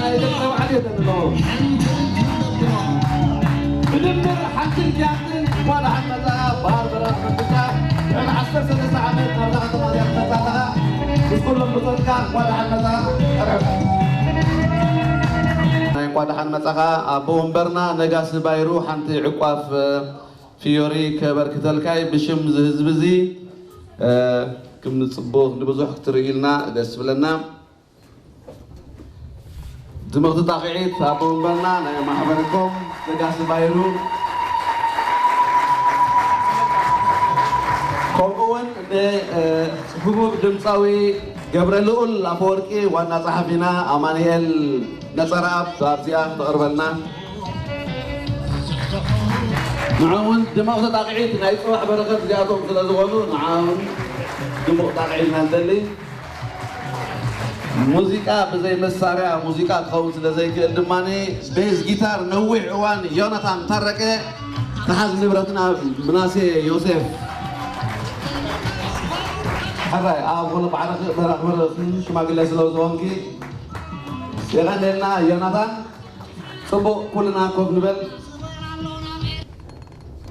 ናይ ደቂ ተባዕትዮ ዘለዉ። ብድምር ሓንትን ክልተን እንኳ ደሓን መጻኻ። በዓል በረኸት መንግስታ ልዕሊ ዓሰርተ ሰለስተ ዓመት ናብዛ ከተማ እዚኣ ትመጽእ ኣለኻ። ምስ ኩሎም ብጾትካ እንኳ ደሓን መጻኻ። ናይ እንኳ ደሓን መጻኻ ኣቦ ወንበርና ነጋሲ ባይሩ ሓንቲ ዕቋፍ ፊዮሪ ከበርክተልካ እዩ። ብሽም እዚ ህዝቢ እዚ፣ እ፣ ክንጽቡቕ ንብዙሕ ክትርኢ ኢልና ደስ ዝብለና። ድምቕቲ ጣቕዒት ኣቦ ወንበርና ናይ ማሕበርኮም ነጋሲ ባይሩ፣ ከምኡ እውን ን፣ እ፣ ህቡብ ድምፃዊ ገብረ ልኡል ኣፈወርቂ ዋና ጸሓፊና ኣማኑኤል ነጸረኣብ ኣብዚኣ ክተቕርበልና። ንዕኡ እውን ድምቕቲ ጣቕዒት ናይ ጽባሕ በረኸት እዚኣቶም ስለ ዝኾኑ ንዓ እውን ድሙቕ ጣቕዒት ኢና ንደሊ። ሙዚቃ ብዘይ መሳርያ ሙዚቃ ክኸውን ስለ ዘይክእል ድማ ቤዝ ጊታር ነዊሕ እዋን ዮናታን ታረቀ፣ ተሓዝ ንብረትና ምናሴ ዮሴፍ። ሕራይ ኣብ ሆሎ ባዕልኺ በራኽ በረኽ ሽማግለ ስለ ዝኾንኪ የቐንየልና ዮናታን። ጽቡቕ፣ ኩልና ኮፍ ንበል።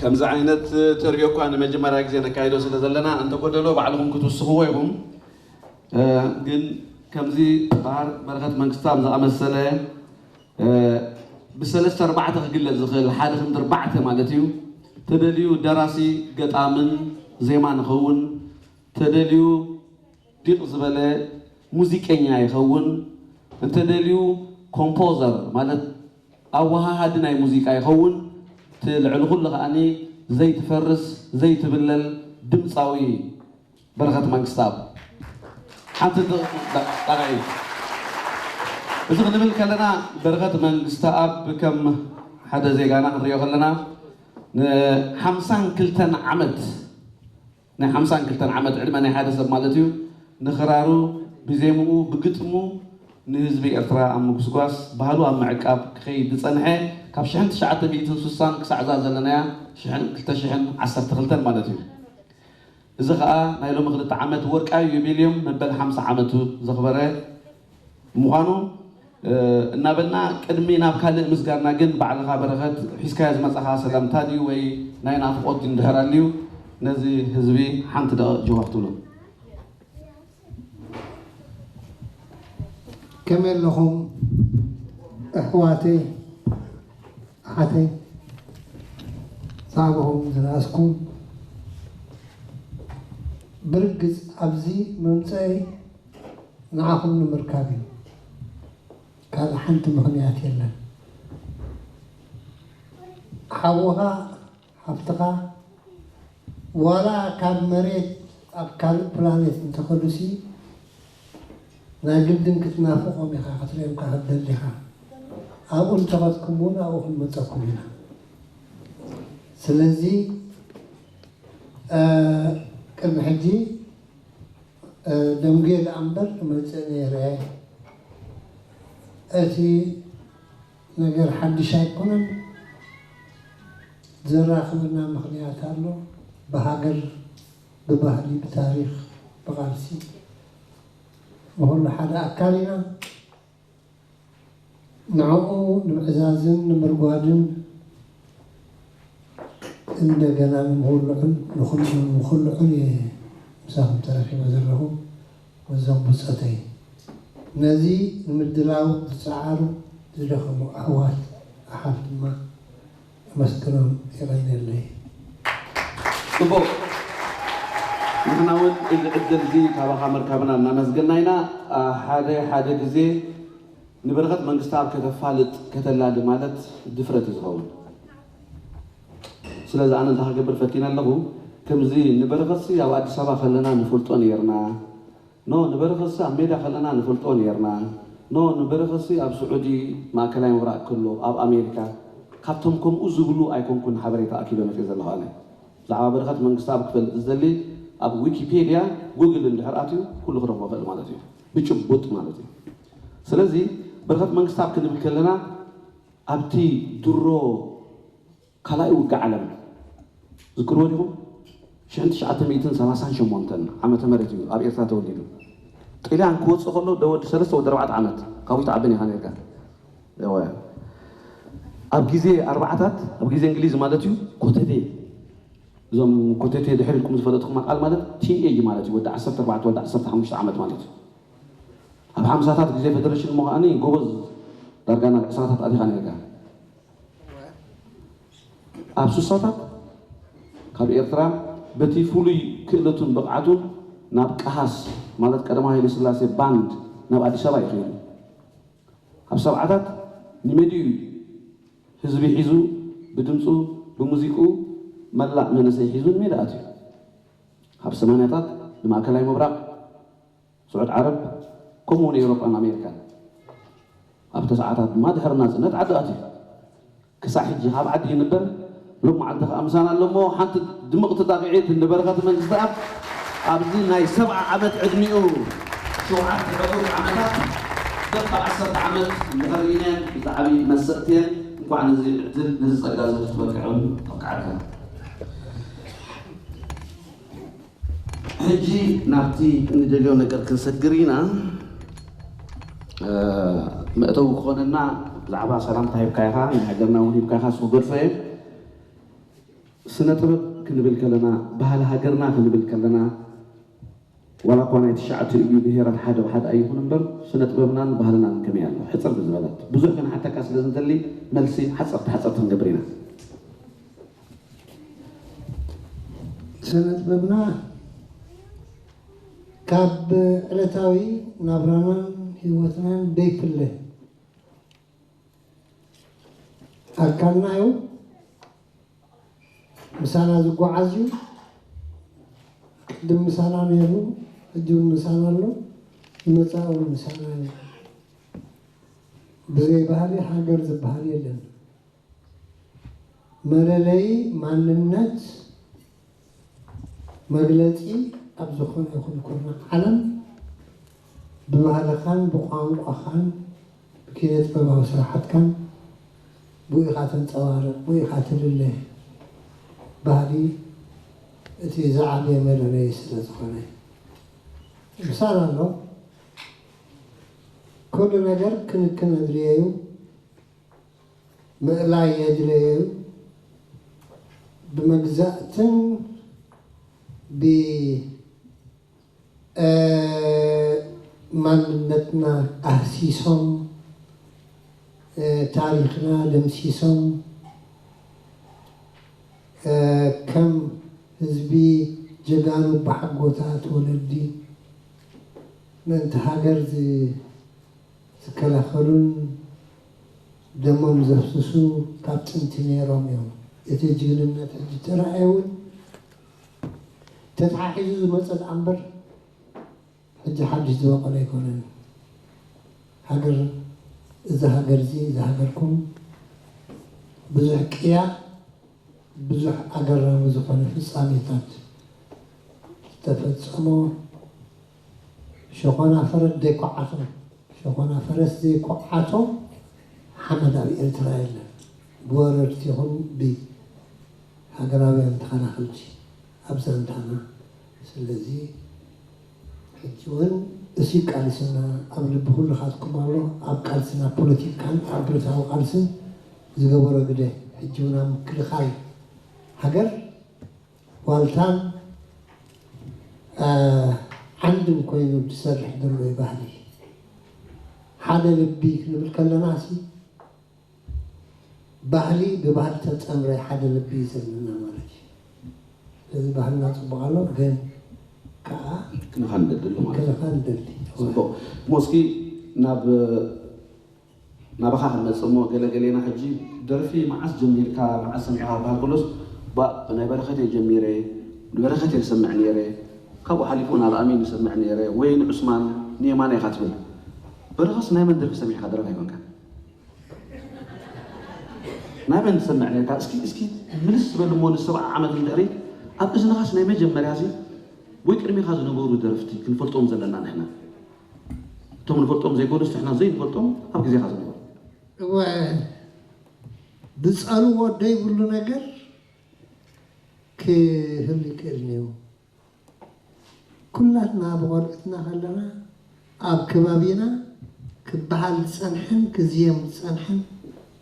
ከምዚ ዓይነት ተርእዮ እኳ ንመጀመርያ ግዜ ነካይዶ ስለ ዘለና እንተጎደሎ ባዕልኹም ክትውስኽዎ ኢኹም። እ፣ ግን ከምዚ በዓል በረኸት መንግስታብ ዝኣመሰለ፣ እ፣ ብሰለስተ ኣርባዕተ ክግለጽ ዝኽእል፣ ሓደ ክንዲ ኣርባዕተ ማለት እዩ። ተደልዩ ደራሲ፣ ገጣምን ዜማን ይኸውን፣ ተደልዩ ዲቕ ዝበለ ሙዚቀኛ ይኸውን፣ እንተደልዩ ኮምፖዘር ማለት ኣወሃሃዲ ናይ ሙዚቃ ይኸውን፣ እቲ ልዕሊ ኩሉ ከኣኒ ዘይትፈርስ ዘይትብለል ድምፃዊ በረኸት መንግስተኣብ። ሓንቲ ጥ-፣ ጣቕዒት። እዚ ክንብል ከለና በረኸት መንግስተኣብ ከም ሓደ ዜጋና ክንሪኦ ከለና ንሓምሳን ክልተን ዓመት ናይ ሓምሳን ክልተን ዓመት ዕድመ ናይ ሓደ ሰብ ማለት እዩ። ንኽራሩ ብዜምኡ ብግጥሙ ንህዝቢ ኤርትራ ኣብ ምጉስጓስ ባህሉ ኣብ ምዕቃብ ክኸይድ ዝጸንሐ ካብ ሽሕን ትሽዓተ ሚእትን ስሳን ክሳዕ እዛ ዘለናያ ሽሕን ክልተ ሽሕን ዓሰርተ ክልተን ማለት እዩ። እዚ ኸኣ ናይ ሎሚ ክልተ ዓመት ወርቃዊ ዩቢልዩም መበል ሓምሳ ዓመቱ ዘኽበረ ምዃኑ፣ እ፣ እናበልና ቅድሚ ናብ ካልእ ምስጋና ግን ባዕልኻ በረኸት ሒዝካዮ ዝመጻኻ ሰላምታ ድዩ ወይ ናይ ናፍቖት ድዩ እንድሕር ኣልዩ ነዚ ህዝቢ ሓንቲ ደቂቕ ጀዋፍ ትብሎ? ከመይ ኣለኹም ኣሕዋተይ ኣሓተይ ሳዕብኹም ዝነኣስኩም? ብርግጽ ኣብዚ ምምፀይ ንዓኹም ንምርካብ እዩ። ካልእ ሓንቲ ምኽንያት የለን። ሓውኻ ሓፍትኻ ዋላ ካብ መሬት ኣብ ካልእ ፕላኔት እንተኸዱሲ ናይ ግድን ክትናፍቖም ኢኻ ክትሪኦም ክትደሊ ኢኻ። ኣብኡ እንተኸድኩም እውን ኣብኡ ክንመፀኩም ኢና። ስለዚ ቅድሚ ሕጂ ደንጉየ ደኣ እምበር ክመፅእ ነይረ። እቲ ነገር ሓድሽ ኣይኮነን። ዘራኽበና ምኽንያት ኣሎ። ብሃገር፣ ብባህሊ፣ ብታሪኽ፣ ብቓልሲ፣ ብኹሉ ሓደ ኣካል ኢና። ንዕኡ ንምዕዛዝን ንምርጓድን እንደገና ንምኹልዑን ንኹሉ ንምኹልዑን እየ ምሳኹም ተረኺበ ዘለኹ። እዞም ብጾተይ ነዚ ንምድላው ዝጸዓሩ ዝደኸሙ ኣሕዋት ኣሓት ድማ ኣመስግኖም የቐንየለይ። ጽቡቕ። ንሕና እውን እዚ ዕድል እዚ ካባኻ ምርካብና እናመስገና ኢና። ሓደ ሓደ ግዜ ንበረኸት መንግስተኣብ ከተፋልጥ ከተላሊ ማለት ድፍረት እዩ ዝኸውን። ስለዚ ኣነ እንታይ ክገብር ፈቲነ ኣለኹ፣ ከምዚ ንበረኸትሲ ኣብ ኣዲስ ኣበባ ከለና ንፈልጦ ነይርና፣ ኖ ንበረኸትሲ ኣብ ሜዳ ከለና ንፈልጦ ነይርና፣ ኖ ንበረኸትሲ ኣብ ስዑዲ ማእከላይ ምብራቕ ከሎ ኣብ ኣሜሪካ፣ ካብቶም ከምኡ ዝብሉ ኣይኮንኩን ሓበሬታ ኣኪበ መፅእ ዘለኹ። ኣነ ብዛዕባ በረኸት መንግስተኣብ ክፈልጥ ዝደሊ ኣብ ዊኪፔድያ ጉግል እንድሕር ኣትዩ ኩሉ ክረኽቦ ይኽእል ማለት እዩ፣ ብጭቡጥ ማለት እዩ። ስለዚ በረኸት መንግስተኣብ ክንብል ከለና ኣብቲ ድሮ ካልኣይ ውግእ ዓለም ዝክርዎ ዲኹም? ሽሕን ትሽዓተ ሚእትን ሰላሳን ሸሞንተን ዓመተ ምህረት እዩ ኣብ ኤርትራ ተወሊዱ። ጥልያን ክወፅእ ከሎ ደወዲ ሰለስተ ወዲ ኣርባዕተ ዓመት ካብኡ ትዓብን ኢኻ ነርካ። ኣብ ግዜ ኣርባዓታት ኣብ ግዜ እንግሊዝ ማለት እዩ። ኮተቴ እዞም ኮተቴ ድሕሪ ኢልኩም ዝፈለጥኩም ቃል ማለት ቲን ኤጅ ማለት እዩ። ወዲ ዓሰርተ ኣርባዕተ ወዲ ዓሰርተ ሓሙሽተ ዓመት ማለት እዩ። ኣብ ሓምሳታት ግዜ ፌደሬሽን እሞ ከዓኒ ጎበዝ ዳርጋ ናብ ዕስራታት ኣቲኻ ነርካ። ኣብ ሱሳታት ካብ ኤርትራ በቲ ፍሉይ ክእለቱን ብቕዓቱን ናብ ቀሃስ ማለት ቀዳማዊ ሃይለ ስላሴ ባንድ ናብ ኣዲስ ኣበባ ይኸይዱ። ኣብ ሰብዓታት ንመዲኡ ህዝቢ ሒዙ ብድምፁ ብሙዚቁ መላእ መንእሰይ ሒዙ ንሜዳ ኣትዩ። ኣብ ሰማንያታት ንማእከላይ ምብራቕ፣ ስዑድ ዓረብ ከምኡ እውን ኤውሮጳን ኣሜሪካን ኣብ ተስዓታት ድማ ድሕሪ ናፅነት ዓዲ ኣትዩ። ክሳዕ ሕጂ ካብ ዓዲ ይንበር ሎም መዓልቲ ከዓ ምሳና ኣሎ እሞ ሓንቲ ድምቕቲ ጣቕዒት ንበረኸት መንግስቲ ኣብ ኣብዚ ናይ ሰብዓ ዓመት ዕድሚኡ ሸውዓተ ዕቡር ዓመታት ደቂ ዓሰርተ ዓመት እንድሕር ርኢናየን ብጣዕሚ መሰጥትየን። እንኳዕ ነዚ ዕድል ነዚ ጸጋ እዚ ክትበቅዕን ኣብቅዓካ። ሕጂ ናብቲ እንደልዮ ነገር ክንሰግር ኢና። መእተዊ ክኾነና ብዛዕባ ሰላምታ ሂብካ ኢኻ፣ ናይ ሃገርና እውን ሂብካ ኢኻ፣ ስክገድፎ እየ። ስነ ጥበብ ክንብል ከለና ባህሊ ሃገርና ክንብል ከለና ዋላ እኳ ናይ ትሽዓተ እዩ ብሄራት ሓደ ብሓደ ኣይኹን እምበር ስነ ጥበብናን ባህልናን ከመይ ኣሎ ሕፅር ብዝበለት ብዙሕ ክንሓተካ ስለ ዝንተሊ መልሲ ሓፀርቲ ሓፀርቲ ክንገብር ኢና። ስነ ጥበብና ካብ ዕለታዊ ናብራናን ህይወትናን ደይፍለ ኣካልና እዩ። ምሳና ዝጓዓዝ እዩ። ቅድም ምሳና ነይሩ፣ ሕጂ እውን ምሳና ኣሎ፣ ንመጻኢ እውን ምሳና እዩ። ብዘይ ባህሊ ሃገር ዝበሃል የለን። መለለዪ ማንነት መግለፂ ኣብ ዝኾነ ይኹን ኩርናዕ ዓለም ብባህልኻን ብቋንቋኻን ብኪነ ጥበባዊ ስራሓትካን ብኡ ኢኻ ተንፀባርቕ፣ ብኡ ኢኻ ትልለ። ባህሊ እቲ ዝዓበየ መለለዪ ስለ ዝኾነ ምሳና ኣሎ። ኩሉ ነገር ክንክን ኣድልዮ እዩ። ምእላይ የድልዮ እዩ። ብመግዛእትን ብማንነትና ኣህሲሶም ታሪኽና ደምሲሶም ከም ህዝቢ ጀጋኑ ኣቦሓጎታት ወለዲ ምእንቲ ሃገር ዝከላኸሉን ደሞም ዘፍስሱ ካብ ጥንቲ ነይሮም እዮም። እቲ ጅግንነት ሕጂ ተራእየ እውን ተተሓሒዙ ዝመፀ ደኣ እምበር ሕጂ ሓድሽ ዝበቆለ ኣይኮነን። ሃገር እዛ ሃገር እዚ እዛ ሃገርኩም ብዙሕ ቅያ ብዙሕ ኣገራሚ ዝኾነ ፍጻሜታት ዝተፈጸሞ ሸኾና ፈረስ ዘይኮዓቶ ሸኾና ፈረስ ዘይኮዓቶ ሓመድ ኣብ ኤርትራ የለን። ብወረርቲ ይኹን ብሃገራውያን ተኸላኸልቲ ኣብ ዛንታና። ስለዚ ሕጂ እውን እሲ ቃልስና ኣብ ልቢ ኩልኻትኩም ኣሎ። ኣብ ቃልስና ፖለቲካን ኣብ ብረታዊ ቃልስን ዝገበሮ ግደ ሕጂ እውን ኣብ ምክልኻል ሃገር ዋልታን ዓንድን ኮይኑ ዝሰርሕ ዘሎ እዩ። ባህሊ ሓደ ልቢ ክንብል ከለና ሲ ባህሊ ብባህሊ ተፀምረ ሓደ ልቢ እዩ ዘለና ማለት እዩ። እዚ ባህልና ፅቡቅ ኣሎ ግን ከዓ ክንኻ ንደሊ ማለት እዩ። ክንኻ ንደሊ። ፅቡቅ ሞስኪ ናብ ናባኻ ክንመፅእ እሞ ገለ ገሌና ሕጂ ደርፊ መዓስ ጀሚርካ መዓስ ሰሚዕካ ክበሃል ከሎስ ባእ ብናይ በረኸት እየ ጀሚረ ንበረኸት እየ ዝሰምዕ ነይረ ካብኡ ሓሊፉ ናብ ኣሚን ይሰምዕ ነይረ ወይ ንዑስማን ንየማነ ኢኻ ትብል በረኸስ ናይ መን ደርፊ ሰሚዕካ ደረፍ ኣይኮንካ ናይ መን ትሰምዕ ነርካ እስኪ እስኪ ምልስ በል እሞ ንሰብዓ ዓመት ንድሕሪት ኣብ እዝንኻስ ናይ መጀመርያ እዚ ወይ ቅድሚኻ ዝነበሩ ደረፍቲ ክንፈልጦም ዘለና ንሕና እቶም ንፈልጦም ዘይኮኑስ ንሕና ዘይንፈልጦም ኣብ ግዜኻ ዝነበሩ እወ ዝፀልዎ ዘይብሉ ነገር ክህሉ ይክእል ነይሩ ኩላትና ብቆልዕትና ከለና ኣብ ከባቢና ክበሃል ዝጸንሐን ክዝየም ዝጸንሐን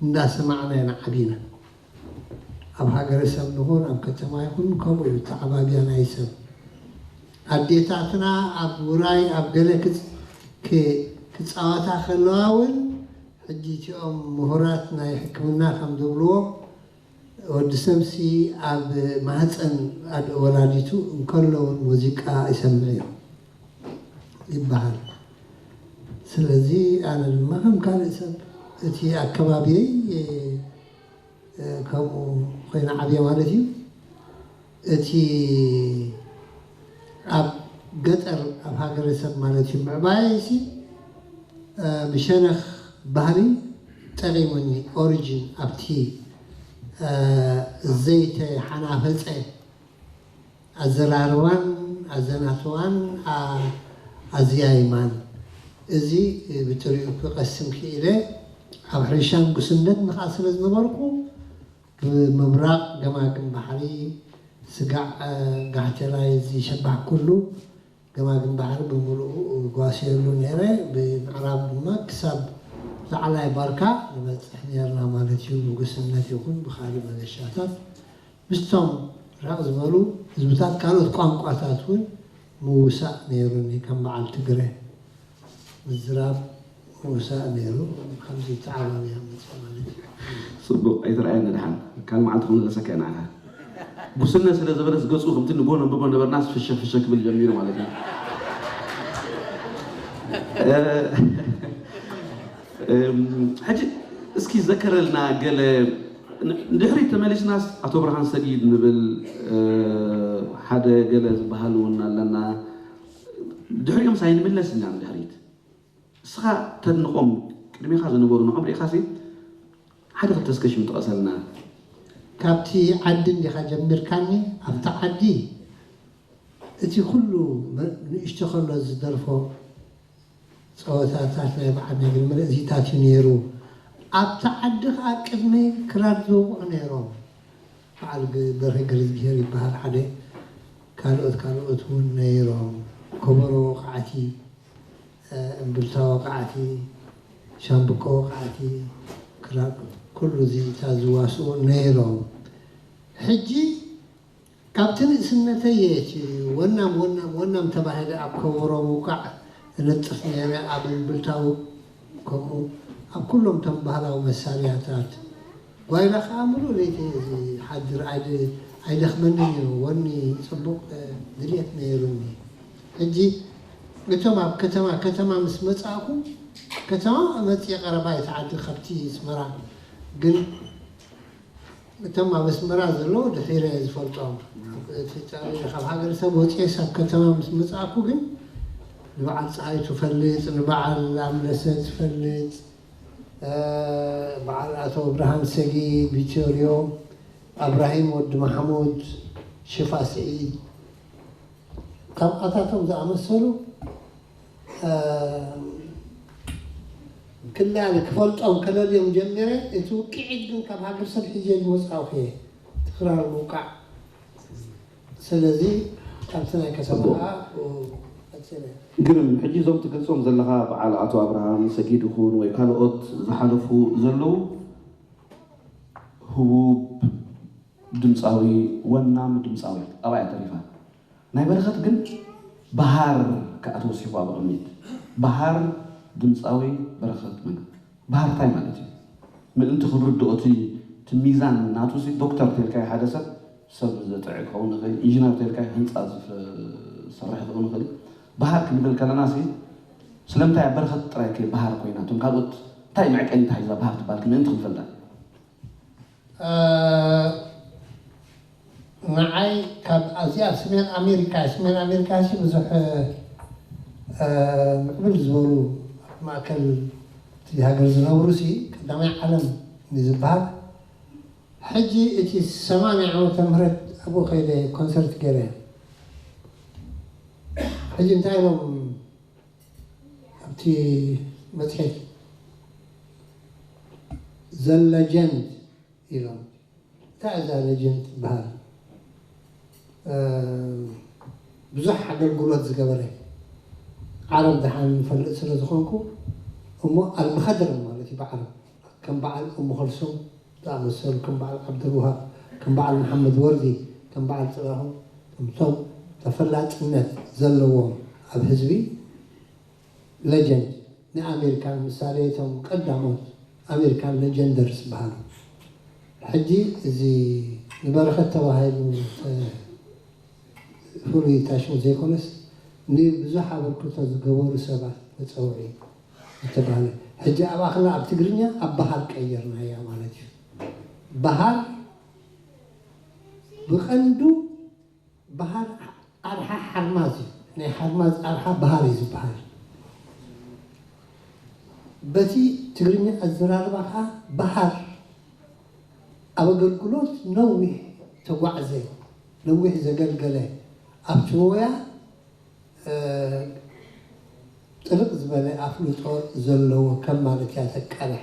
እንዳሰማዕና ኢና ዓቢና። ኣብ ሃገረሰብ ንኹን ኣብ ከተማ ይኹን ከምኡ እዩ ተዓባብያ ናይ ሰብ። ኣዴታትና ኣብ ውራይ ኣብ ገለ ክጽ- ክ- ክጻወታ ከለዋ እውን ሕጂ እቲኦም ምሁራት ናይ ሕክምና ከም ዝብልዎ ወዲ ሰብሲ ኣብ ማህፀን ኣድ- ወላዲቱ እንከሎ እውን ሙዚቃ ይሰምዕ እዩ ይበሃል። ስለዚ ኣነ ድማ ከም ካልእ ሰብ እቲ ኣከባቢየይ ከምኡ ኮይነ ዓብየ ማለት እዩ። እቲ ኣብ ገጠር ኣብ ሃገረሰብ ማለት እዩ ምዕባየይሲ ብሸነኽ ባህሊ ጠቒሙኒ። ኦሪጂን ኣብቲ ዘይተሓናፈፀ ኣዘራርባን ኣዘናትዋን ኣዝያይማን እዚ ብጥሪኡ ክቐስም ክኢለ። ኣብ ሕርሻን ጉስነት ንኽኣ ስለ ዝነበርኩ ብምብራቕ ገማግም ባሕሪ ስጋዕ ጋሕቴላይ ዝሸባሕኩሉ ገማግም ባሕሪ ብምሉኡ ጓስየሉ ነይረ። ብምዕራብ ድማ ክሳብ ላዕላይ ባርካ ንበፅሕ ነርና ማለት እዩ። ብጉስነት ይኹን ብካልእ መገሻታት ምስቶም ራቕ ዝበሉ ህዝብታት ካልኦት ቋንቋታት እውን ምውሳእ ነይሩኒ ከም በዓል ትግረ ምዝራብ ምውሳእ ነይሩ። ከምዚ ተዓባብያ መፅእ ማለት እዩ። ፅቡቕ ኣይትርኣየኒ ድሓን ካልእ መዓልቲ ክንመለሰካ ኢና። ጉስነት ስለ ዝበለስ ገፁ ከምቲ ንጎ ነንብቦ ነበርናስ ፍሸ ፍሸ ክብል ጀሚሩ ማለት እዩ። ሕጂ እስኪ ዘከረልና ገለ ንድሕሪት ተመሊስናስ ኣቶ ብርሃን ሰጊድ ንብል ሓደ ገለ ዝበሃል እውን ኣለና። ድሕሪኦም ሳይንምለስ ኢና ንድሕሪት። እስኻ ተድንቖም ቅድሜኻ ዝነበሩ ንዖም ርኢኻሲ ሓደ ክልተ እስከ ሽም ጥቐሰልና። ካብቲ ዓዲ እንዲኻ ጀሚርካኒ ኣብቲ ዓዲ እቲ ኩሉ ንእሽቶ ከሎ ዝደርፎ ፀወታታት ናይ በዓል ነግሪ ምርኢትታት እዩ ነይሩ። ኣብቲ ዓዲ ከዓ ቅድመይ ክራር ዝወቕዑ ነይሮም። በዓል በርሀ ገረዝግሄር ይበሃል ሓደ ካልኦት ካልኦት እውን ነይሮም። ከበሮ ወቃዕቲ፣ እምብልታ ወቃዕቲ፣ ሻምብቆ ወቃዕቲ፣ ክራር ኩሉ እዚታት ዝዋስኡ ነይሮም። ሕጂ ካብቲ ንእስነተይ እየ እቲ ወናም ወናም ወናም ተባሂለ ኣብ ከበሮ ምውቃዕ እነጥፍ ነይረ፣ ኣብ እምብልታ ከምኡ ኣብ ኩሎም እቶም ባህላዊ መሳርያታት። ጓይላ ከዓ ምሉእ ለይቲ እየ ዝሓድር፣ ኣይደኽመንን እዩ፣ ወኒ ፅቡቕ ድልየት ነይሩኒ። ሕጂ እቶም ኣብ ከተማ ከተማ ምስ መፃእኩ ከተማ መፅየ ቀረባ እቲ ዓዲ ካብቲ ኣስመራ ግን እቶም ኣብ ኣስመራ ዘለዉ ድሒረ እየ ዝፈልጦም። እቲ ጨሪረ ካብ ሃገረሰብ ወፅኤስ ኣብ ከተማ ምስ መፃእኩ ግን ንበዓል ፀሃይ ትፈልጥ፣ ንበዓል ኣምለሰ ትፈልጥ፣ በዓል ኣቶ ብርሃን ሰጊ፣ ቢቶርዮ፣ ኣብራሂም ወዲ ማሕሙድ፣ ሽፋ ስዒድ፣ ከምኣታቶም ዝኣመሰሉ ክላለ ክፈልጦም ከለልዮም ጀሚረ። እቲ ውቅዒት ግን ካብ ሃገር ሰብ ሒዘ ዝወፃእኩ እየ። ትክራር ምውቃዕ። ስለዚ ካብቲ ናይ ከተማ ከዓ ቀፂለ። ግርም። ሕጂ እዞም ትገልፆም ዘለኻ በዓል ኣቶ ኣብርሃም ሰጊድ ይኹን ወይ ካልኦት ዝሓለፉ ዘለዉ ህቡብ ድምፃዊ፣ ወናም ድምፃዊ ኣብኣ እያ ተሪፋ። ናይ በረኸት ግን በሃር ከኣ ተወሲኹ ኣብ ቅድሚት። በሃር ድምፃዊ በረኸት መን? በሃር እንታይ ማለት እዩ? ምእንቲ ክንርድኦ እቲ እቲ ሚዛን ናቱ ሲ ዶክተር ተልካዮ ሓደ ሰብ ሰብ ዘጥዕ ክኸውን ይኽእል፣ ኢንጂነር ተልካዮ ህንፃ ዝሰርሕ ክኸውን ይኽእል። በሃር ክንብል ከለና ሲ ስለምንታይ ኣብ በረኸት ጥራይ ከ በሃር ኮይና እቶም ካልኦት እንታይ መዕቀኒ እንታይ እዛ በሃር ትበሃል ምእንቲ ክንፈልጣ? ንዓይ ካብ ኣዚኣ ሰሜን ኣሜሪካ ሰሜን ኣሜሪካ ሲ ብዙሕ ምዕብል ዝበሉ ኣብ ማእከል እቲ ሃገር ዝነብሩ ሲ ቀዳማይ ዓለም እዩ ዝበሃል። ሕጂ እቲ ሰማንያ ዓመተ ምህረት ኣብኡ ከይደ ኮንሰርት ገይረ። ሕጂ እንታይ ኢሎም ኣብቲ መፅሄት ዘለጀንድ ኢሎም እንታይ እዛ ሌጀንድ ትበሃል? ብዙሕ ኣገልግሎት ዝገበረ ዓረብ ደሓን ንፈልጥ ስለ ዝኾንኩ እሞ ኣልምኸድረም ማለት እዩ ብዓረብ ከም በዓል እሙ ከልሶም ዝኣመሰሉ ከም በዓል ዓብደልውሃብ ከም በዓል መሓመድ ወርዲ ከም በዓል ጥላሁን ከምቶም ተፈላጥነት ዘለዎም ኣብ ህዝቢ ሌጀንድ ንኣሜሪካን ምሳሌ እቶም ቀዳሞት ኣሜሪካን ሌጀንደርስ ዝበሃሉ ሕጂ እዚ ንበረኸት ተባሂሉ ፍሉይ ታሽሙ ዘይኮነስ ንብዙሕ ኣበርክቶ ዝገበሩ ሰባት መፀውዒ ዝተባህለ ሕጂ ኣብ ኣኽላ ኣብ ትግርኛ ኣብ ባህር ቀየርናያ ማለት እዩ። ባህር ብቐንዱ ባህር ኣርሓ ሓርማዝ እዩ። ናይ ሓርማዝ ኣርሓ ባህር እዩ ዝበሃል። በቲ ትግርኛ ኣዘራርባ ከዓ ባህር ኣብ ኣገልግሎት ነዊሕ ተጓዕዘ፣ ነዊሕ ዘገልገለ ኣብቲ ሞያ ጥልቕ ዝበለ ኣፍልጦ ዘለዎ ከም ማለት እያ ተቃልሕ።